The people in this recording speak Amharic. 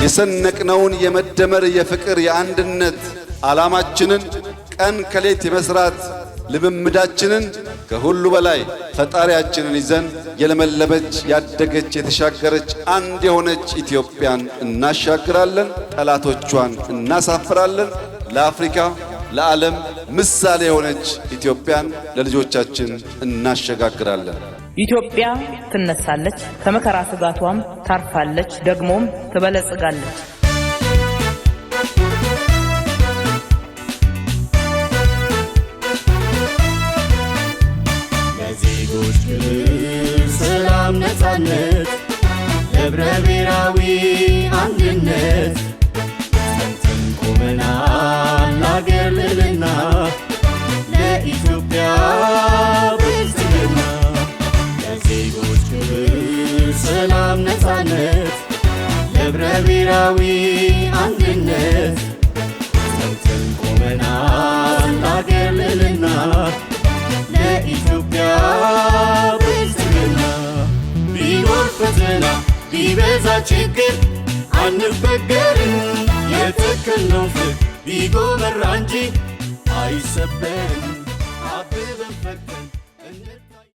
የሰነቅነውን የመደመር፣ የፍቅር፣ የአንድነት ዓላማችንን፣ ቀን ከሌት የመስራት ልምምዳችንን፣ ከሁሉ በላይ ፈጣሪያችንን ይዘን የለመለመች፣ ያደገች፣ የተሻገረች፣ አንድ የሆነች ኢትዮጵያን እናሻግራለን። ጠላቶቿን እናሳፍራለን። ለአፍሪካ፣ ለዓለም ምሳሌ የሆነች ኢትዮጵያን ለልጆቻችን እናሸጋግራለን። ኢትዮጵያ ትነሳለች፣ ከመከራ ስጋቷም ታርፋለች፣ ደግሞም ትበለጽጋለች። ለዜጎች ክብር፣ ሰላም፣ ነፃነት፣ ለህብረ ብሔራዊ አንድነት ጸንተን ቆመናል። ለአገር ልዕልና፣ ለኢትዮጵያ ብልጽግና። ለዜጎች ክብር፣ ሰላም፣ ነፃነት፣ ለህብረ ብሔራዊ አንድነት ጸንተን ቆመናል። ለአገር ልዕልና፣ ለኢትዮጵያ ብልጽግና። ቢኖር ፈተና፣ ቢበዛ ችግር፣ አንበገርም። የተከልነው ፍቅር ቢጎመራ እንጂ አይሰበርም። አብበን ፈክተን።